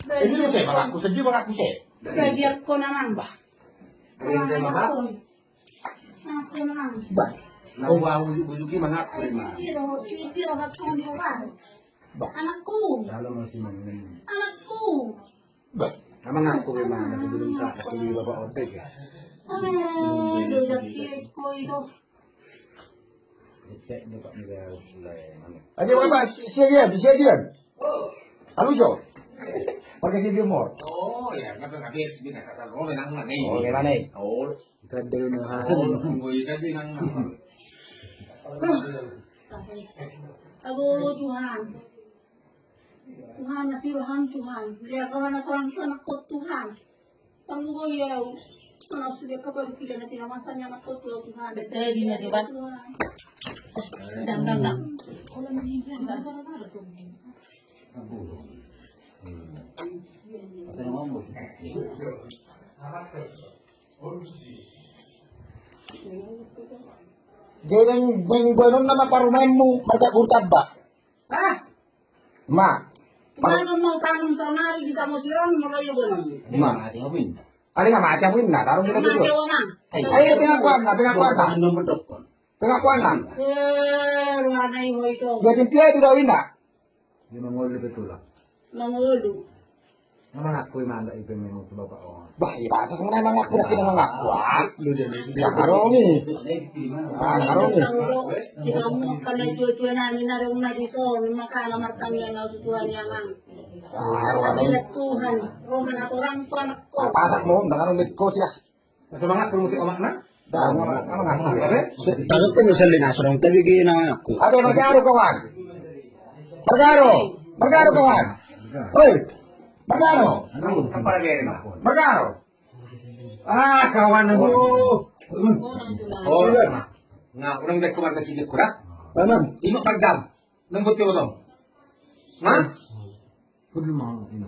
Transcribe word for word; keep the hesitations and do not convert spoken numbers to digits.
Ini lu saya mangaku, sedih mangaku saya. Jadi aku namang bah. Ini dia mangaku. Aku namang. Bah. Nah, gua ujuk-ujuki mangaku, Mang. Bah. Anakku. Dalam masih main. Anakku. Bah. Mangaku, Mang, aku belum sah, aku di bapak otek ya. Aduh, sakit kok itu. Aja bapak, si-, siagian, siagian. Aluso. Pakai si humor. Oh, ya, kata kata si bina sasal. Oh, menang mana ini? Oh, menang mana ini? Oh, ikan dulu nih. Oh, tunggu ikan sih nang. Aduh, Tuhan. Tuhan, nasi Tuhan, Tuhan. Dia kawan aku orang Tuhan, aku Tuhan. Tanggung ia lau. Kalau sudah kabar kita nanti nama saya anak kau tuh Tuhan. Betul, dia coba. Tuhan. Dang, dang, dang. Jadi, beng, beng, nama parumaenmu, marga Gurtamba. Ah, Ma. Baru mau tanam saunari di Samosir on, mulai ya, Bang. Ma. Ada nggak mati, apa ini? Tarung kita dulu. Ayo, pengakuan, nah, pengakuan, nah. Pengakuan, nah. Eh, rumah naik mau itu. Jadi dia itu dah, Winda. Dia mangolu, betul lah. Mangolu. Mangaku, Mang, nda i pe memang tu bapak on. Bah, i bahasa songon i mangaku, nda kira mangaku, ah. Lu dia ni. Nda haroni. Nda haroni. Kita mau kan itu tuan ani na rumah di son, maka alamat kami yang lalu tuan yang ang. Tuhan, roh mana orang tuan ko. Pasak mo, nda haroni ko sia. Semangat lu musik omak na. Dah, omak, omak, omak, oke? Takut kan bisa lina serong, tapi gini aku. Oke, Margaro, kawan. Margaro, Margaro, kawan. Oi, Margaro. Margaro. Ah, kawan aku. Oh, iya. Nah, orang baik kemarin sini kurang. Memang. Ini pagam. Nang boti otong. Hah? Kudu mau ini.